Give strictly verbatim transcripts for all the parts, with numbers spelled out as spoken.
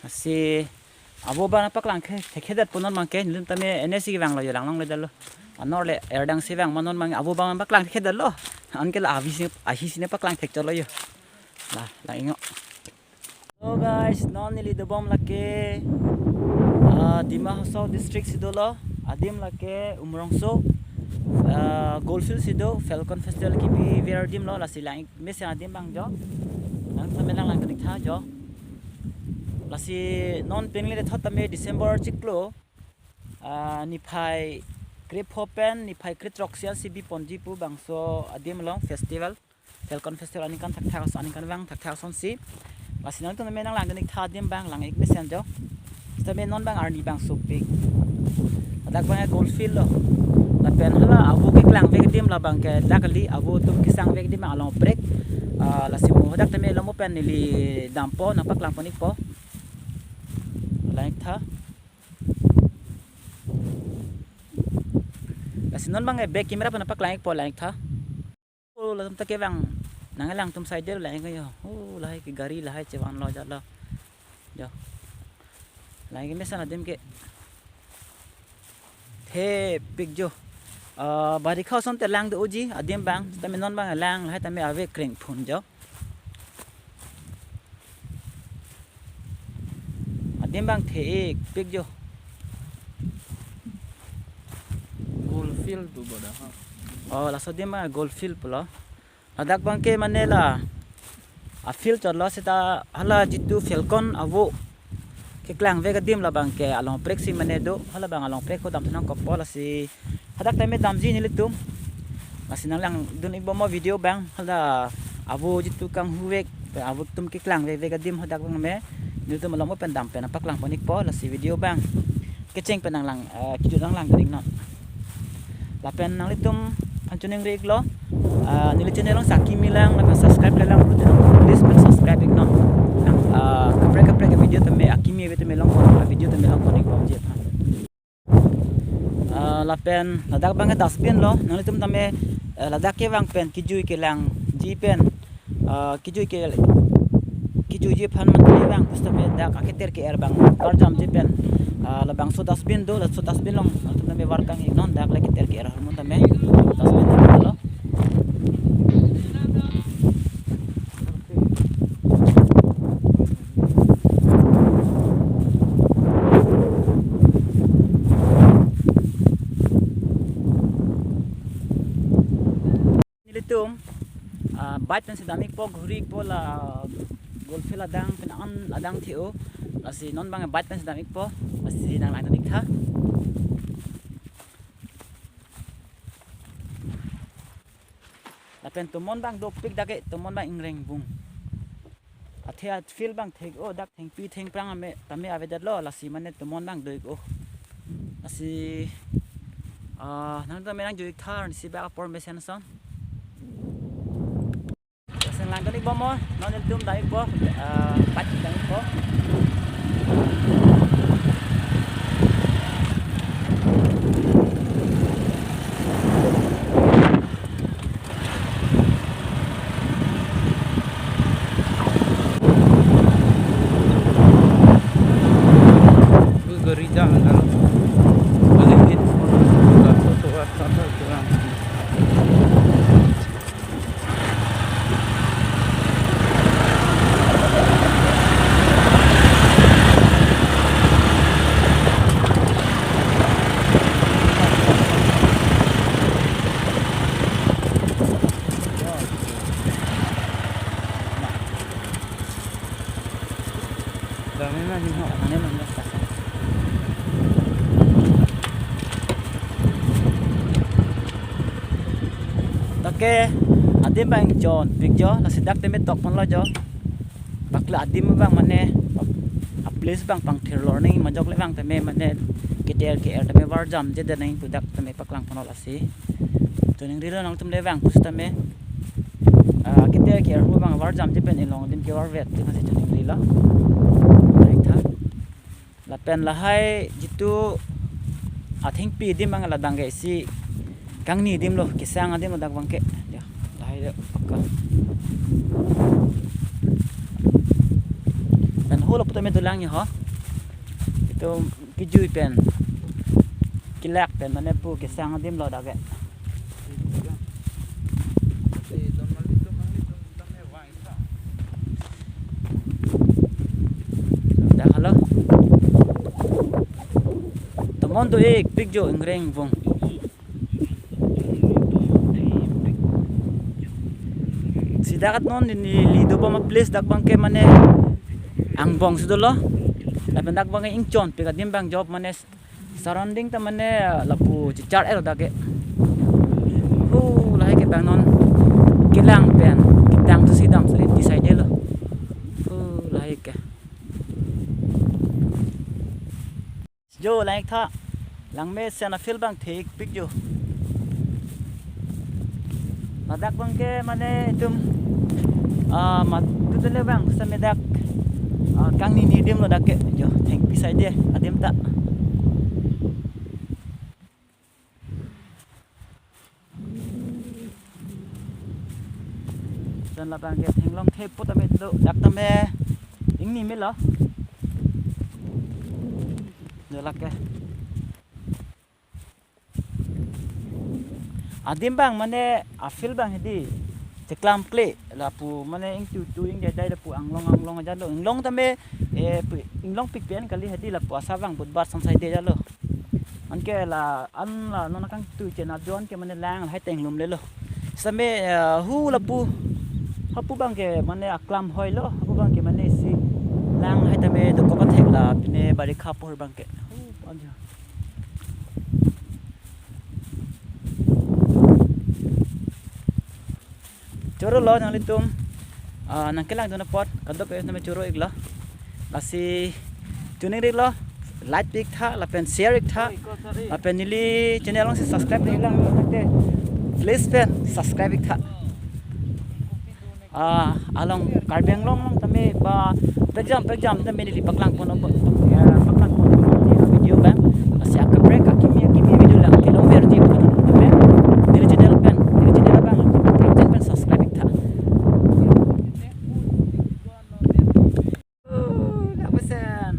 Si avo abang paklang ke, thekthedet po non abang ke, nelitum tame N S C kevang lo, jo lang longledetlo. Anor le erdang si vang ma non abang avo abang paklang thekthedetlo. Anke la avi si, ahi si ne paklang thekchotlo jo. La, la ingo. Hello guys, non neli dobom lake, ah, Dima Hasao district si dolo, adim lake Umrongso, ah, Goldfield si do, Falcon Festival kebi ver adim lo, lasi lang mesen adim abang jo. Nangtum tame nanglang kenik tha jo. Lasi non penle thot tame December chiklo, ah, niphai krepho pen niphai krethrok sia si biponji pu bangso adim along festival, Falcon Festival aningkan thakthak ason, aningkan vang thakthak asonsi. Lasi nangtum tame nanglang kenik tha adim abang lang-ik mesen jo. Sitame non abang arni abang sopik. Ladak abang Goldfield lo. Lapen hala avo keklangvek adim labang ke dak kali, avo atum kesangvek adim abang along aprek. Ah, lasi mo hadak tame lo mo pen neli dampo, nangpaklang pon-ikpo. Lang-ik tha. Lasi non abang ke back camera pen nangpaklang-ikpo, lang-ik tha. Oh, latum ta kevang. Nanglang atum side lo lang-ik jo. Oh, lahai ke gari lahai chevanlo jalo. Jo. Lang-ik mesen adim ke. Thepik jo. Ah, barikha ason te lang doji adim abang. Tame non abang lang lahai tame ave krengphun jo. Adim abang the-ikpik jo. Goldfield tu boda ha. Oh, laso adim abang Goldfield pulo. Ladak abang ke mane la afield chotlo seta hala jitu Falcon avo keklangvek adim labang ke along aprek si mane do, hala abang along aprek ko damthu nangkokpo, lasi hadak tame damji nelitum. Lasi nanglangdun-ikbom mo video abang, hala avo jitu kanghuvek, avo atum keklangvekvek adim hadak abang me nelitum along mo pen dam pen nangpaklang pon-ikpo, lasi video abang kecheng pen nanglang, eh, kejut nanglang kenik non. Lapen nanglitum aphan choningri-iklo, ah, neli channel along si akimi lang, lapen subscribe-le lang, please pen subscribe-ik non. Nang, ah, kaprek kaprek video tame akimi ave tame long pon, video tame long pon-ikbomji aphan. Ah, lapen ladak abang ke dustbin lo, nanglitum tame, eh, ladak kevang pen kejui kelangji pen, ah, kejui ke, kejuiji aphan mati vang, pusitame dak aketer ke-er abang varjamji pen, ah, labangso dustbin do, laso dustbin along nangtum tame var kang-ik non, dak le keter ke-er ahormu tame dustbin lo. Nelitum, ah, bike pen si dam-ikpo, ghuri-ikpo la Goldfield adang pen an adang the-o. Lasi non abang bike pen si dam-ikpo. Lasi nanglangdun-ik tha. Lapen tomon abang dopik dak ke, tomon abang ingreng vung. Athe afield abang thek-o, dak thengpi thengphrang ame tame avedetlo, lasi mane tomon abang do-ik-o. Lasi, ah, nangtum tame nangjui-ik tha, si bak apor mesen ason. Lasi nanglangdun-ikbom mo, non nelitum dam-ikpo, ah, pat dam-ikpo. Gari jam dalo. Balik hit. Satu, satu, satu, satu. Dame mani ho, dame mani ho. Dak ke adim abang chonpik jo, lasi dak tame tok ponlo jo. Pakla adim abang mane, a place abang pangthir lor nangji, majok le vang tame mane keter ke-er tame varjamjedet nangji pu dak tame paklang ponlo lasi. Choningrilo nangtum le vang pusitame, ah, keter ke-er ahormu abang varjamje pen ilong adim kevarvet, lasi choningrilo. Baik tha. Lapen lahai jitu athengpi adim abang labang ke isi kangni adim lo, kesang adim lo dak abang ke. Ya, lahai do pakka. Lapen Pulo puta me dolang yo ho. Itum kejui pen, kelak pen mane pu kesang adim lo dak ke. Dak halo. Tomon do-ik pik jo ingreng vong. Si dak non neli, neli dobom a-place dak abang ke mane angbong si dolo. Lapen dak abang ke ingchon pik adim abang jop mane surrounding ta mane lapu chichar-et lo dak ke. Hu, lahai ke abang non kelang pen ketang tu si dam sari decide lo. Hu, lahai ke. Jo, lang-ik tha. Langmesen a-field abang thek pik jo. Ladak abang ke mane itum, ah, matu tele abang same dak, ah, kangni ni adim lo dak ke. Jo, thengpi saide adim ta. Lason labang ke thenglong theput tame do, dak tame ingni melo. Jo lake. Adim abang mane a-field abang hedi cheklam kle lapu mane ingtutu ingdedai lapu anglong anglong aja lo. Inglong tame, eh, pu-, inglong pik pen kali hedi lapu asap abang butbat samsai de aja lo. Anke la an la non akangtui chenap ajoine ke mane lang lahai tenglum lelo. Same, eh, hu lapu. Hapu abang ke mane aklam hoi lo. Hapu abang ke mane si lang lahai tame dokok athek la pine barikha apor abang ke. Hu, aja. Choro lo nanglitum, ah, nangkelangdun apot kadokave tame choro-ik lo. Lasi tuning ri lo, like pik tha lapen share-ik tha. Lapen neli channel along si subscribe-ik lang te, please pen subscribe-ik tha. Ah, along Karbi Anglong along tame ba pekjam pekjam tame neli paklang pon opo, eh, paklang pon opo neli video abang. Lasi akaprek akimi akimi video lang kelong verji pon tame neli channel pen, neli channel abang, kaprek pen subscribe-ik tha. Oh, dak mesen.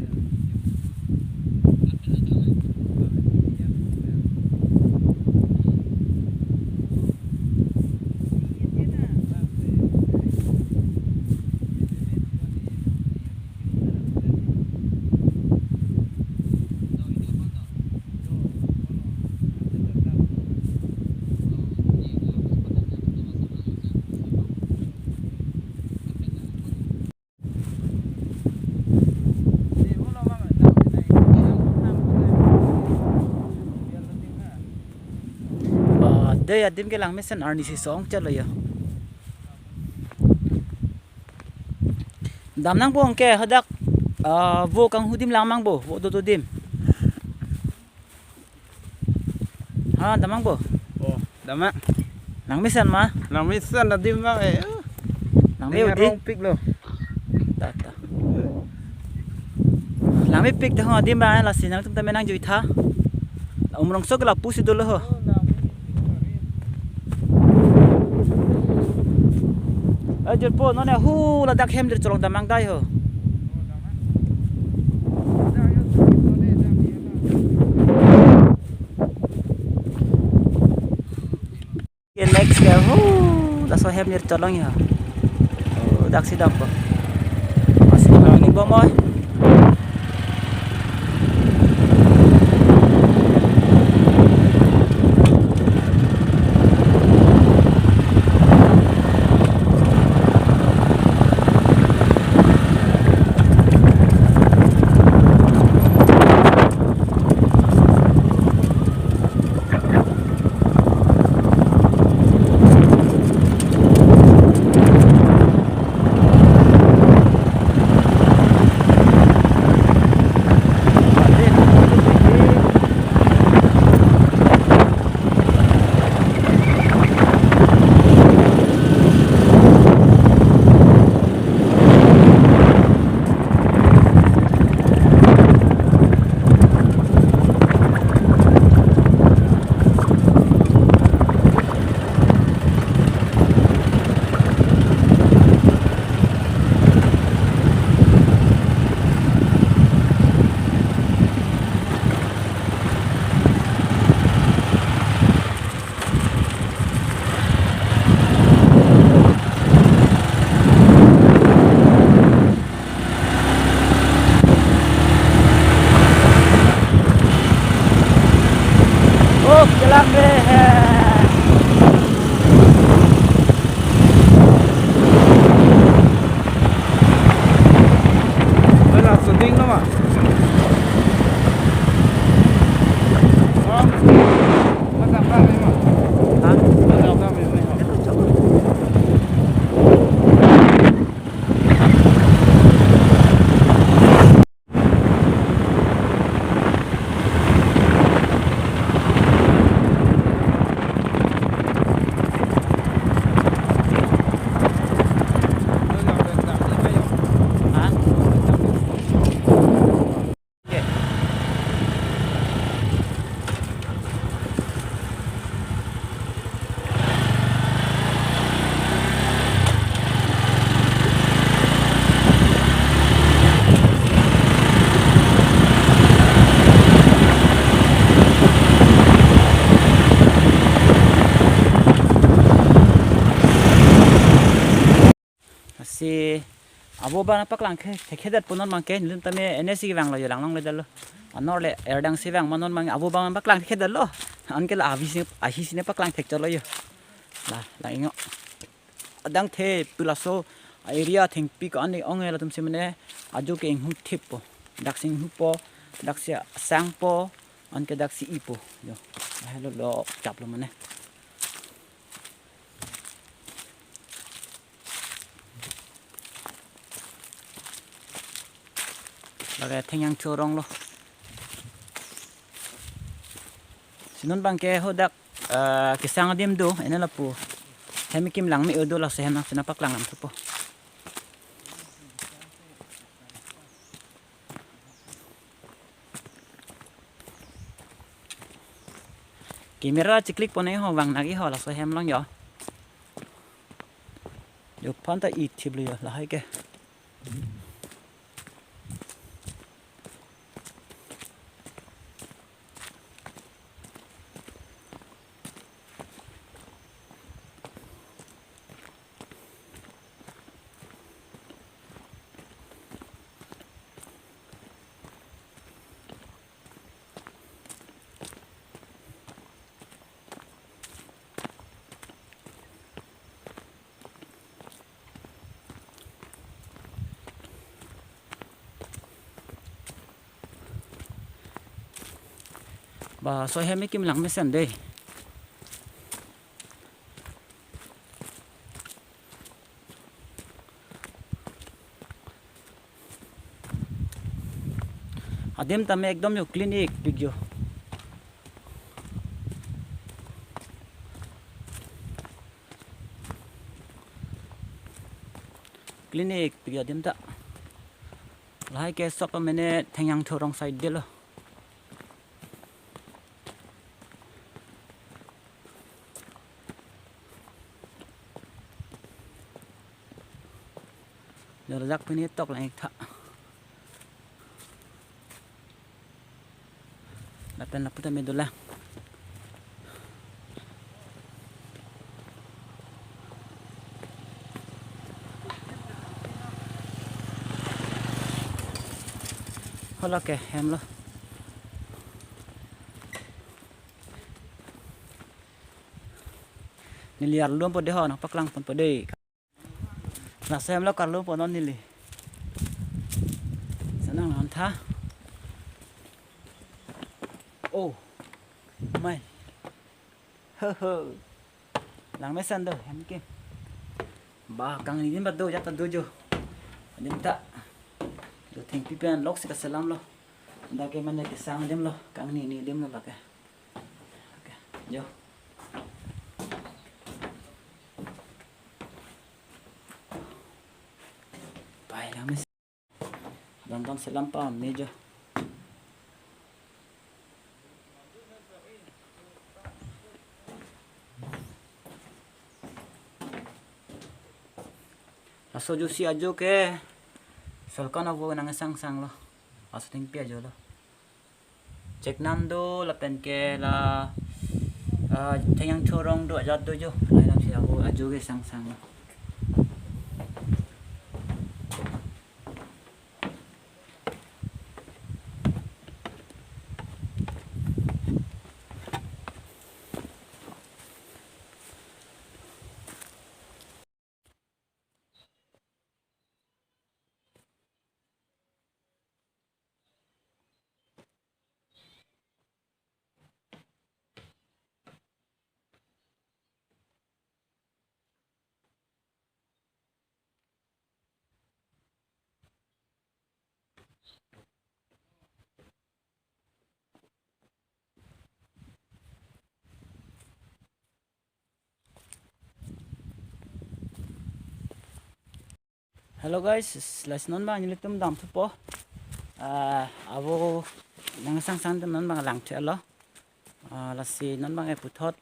Ba, dei adim ke langmesen arnisi song chalo ya. Dam nangpo anke hadak, ah, vo kanghu adim lang nangpo, vo dodo adim. Ha, dam nangpo. Oh, dam nang. Langmesen ma? Langmesen adim abang, eh. Langme udi. Rong pik lo. Ta, ta. Langme pik ta ho adim abang, lasi nangtum tame nangjui tha. Umrongso ke lapu si dolo ho. Eh, jirpo, non ya hu ladak hem dir cholong damang dai ho. Ke next ke hu laso hem nir cholong ya. Oh, dak si dampo. Masih ini bomoi. Lambe he. Wala shooting lo ma. Ha? Lasi avo abang paklang ke, ke, kedet pu non abang ke, nelitum tame N S C kevang lo jo, lang longledetlo. Anor le erdang si vang ma non abang avo abang paklang thekthedetlo. Anke la avi si, ahi si ne paklang thekchotlo jo. La, la ingo. Adang the pu laso area thengpi ko-an ong-e latum si mane ajo ke inghutthippo. Daksi inghupo, daksi sangpo, anke daksi ipo. Jo. Lahelo lo chaplo mane. Lake Thengyang Chorong lo. Si non abang ke hadak, eh, kesang adim do, ene lapu. Hem kim langme-o do, laso hem nang sina paklang lam thupo. Camera chiklik pon-e ho, vang nangji ho, laso hem along jo. Jo aphan ta ithiplo jo, lahai ke. Ba, laso hem kim langmesen dei. Adim tame ekdom jo clean-ikpik jo. Clean-ikpik jo adim ta. Lahai ke sok mane Thengyang Chorong side delo. Jorjak pini tok lang-ik tha. Lapen lapu tame dolang. Hala ke hem lo. Neli arlumpo dei ho, nangpaklang ponpo dei. Laso hem lo karlumpo non neli. Senang non tha. Oh. Mai. Ho ho. Langmesen do hem ke. Ba, kangni adim ba do, jat ta do jo. Adim ta. Jo thengpi pen lok si kaselam lo. Dak ke mane kesang adim lo, kangni ni adim lo lake. Oke, jo. Pai langmesen. Dam dam selam pame jo. Laso ajo si ajo ke Solkan avo nangsangsang lo. Laso thengpi ajo lo. Cheknam do lapen ke la, ah, Thengyang Chorong do, ajat do jo. Lahai lam si avo ajo kesangsang lo. Hello guys, lasi non abang nelitum damthupo. Ah, avo nangsang sang atum non abang langthe lo. Ah, lasi non abang ke puthot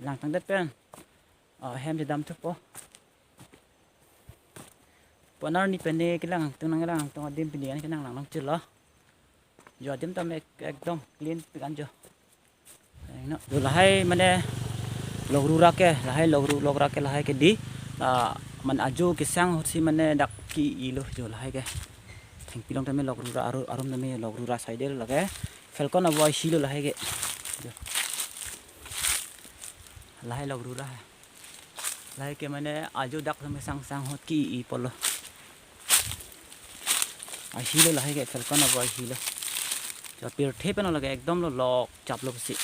langtangdet pen, ah, hem si damthupo. Pu arni pen ne kelang tung nanglang tung adim pini an kenang lang nangchelo. Jo adim tame ek-, ekdom clean pik an jo. Eng no, jo lahai mane lokru ra ke, lahai lokru lok ra ke lahai ke di, ah, mane ajo kesang ahutsi mane dak ke-i lo jo lahai ke. Thengpi along tame lokru ra aru, arum tame lokru ra side lo lake. Falcon avo ahilo lahai ke. Jo. Lahai lokru ra. Lahai ke mane ajo dak tame sang sang ahut ke-i pulo. Ahilo lahai ke Falcon avo ahilo. Jo pirthe pen lake ekdom lo lok chaplo pusi.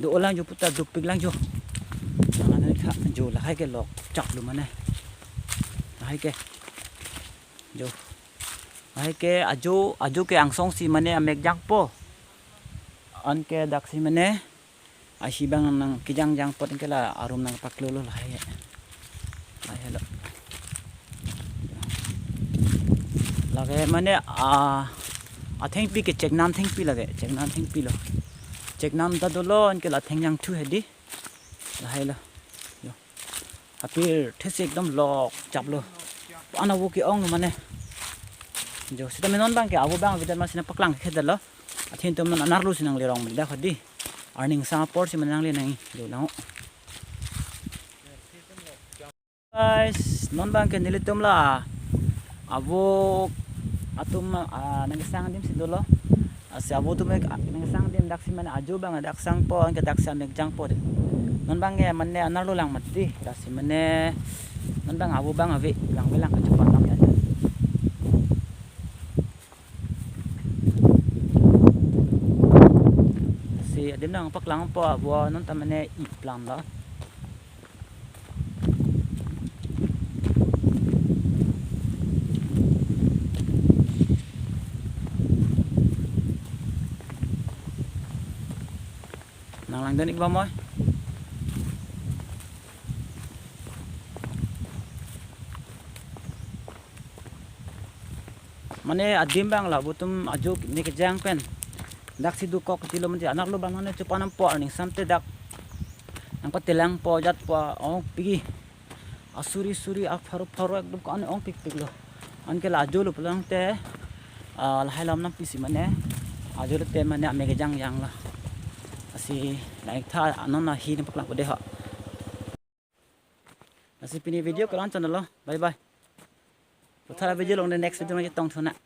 Do-o lang jo puta dopik lang jo. Jangan kha jo lahai ke lok chaplo mane. Lahai ke. Jo. Lahai ke ajo, ajo ke angsong si mane amek jangpo. Anke daksi mane ahi abang nangkejang jang apot ke la arum nangpaklolo lahai. Lahai lo. Lake mane, ah, athengpi ke cheknam thengpi lake, cheknam thengpi lo. Cheknam ta dolo anke la thengjang thu hedi. Lahai lo. Jo. Apirthe si ekdom lok chaplo. Pu an avo ke-ong lo mane. Jo, sita me non abang ke avo abang avedetma si nangpaklang khedetlo. Athe netum non anerlo si nangle rong meda khadi. Arni angsang apor si mane nangle nang-i. Jo lang. Guys, non abang ke nelitum la avo atum, ah, nangsang adim si dolo. Lasi avo atum ek-, nangsang adim daksi mane ajo abang dak sangpo, anke daksi amek jangpo de. Non abang ke mane anerlo lang mati, lasi mane non abang avo abang ave, lang ave lang kachepan lang ya. Lasi adim nangpaklangpo avo non ta mane iplang lo. Nang langdun ik bom oi. Mane adim abang la avo atum ajo ne kejang pen daksi dokok tilo mane anerlo abang mane chepan nampo, arni angsam te dak nangpatelangpo jatpo ong pigi. Asuri suri apharo pharo ekdom ko-an ong pikpik lo. Anke la ajo lo pulang te, ah, lahai alam nangpi si mane ajo lote mane amek kejang jang lo. Lasi nang-iktha anon ahi nangpaklangpo de ho. Lasi pini video ke la-an channel lo. Bye bye. Puthot video along the next video ma chetongthu nang.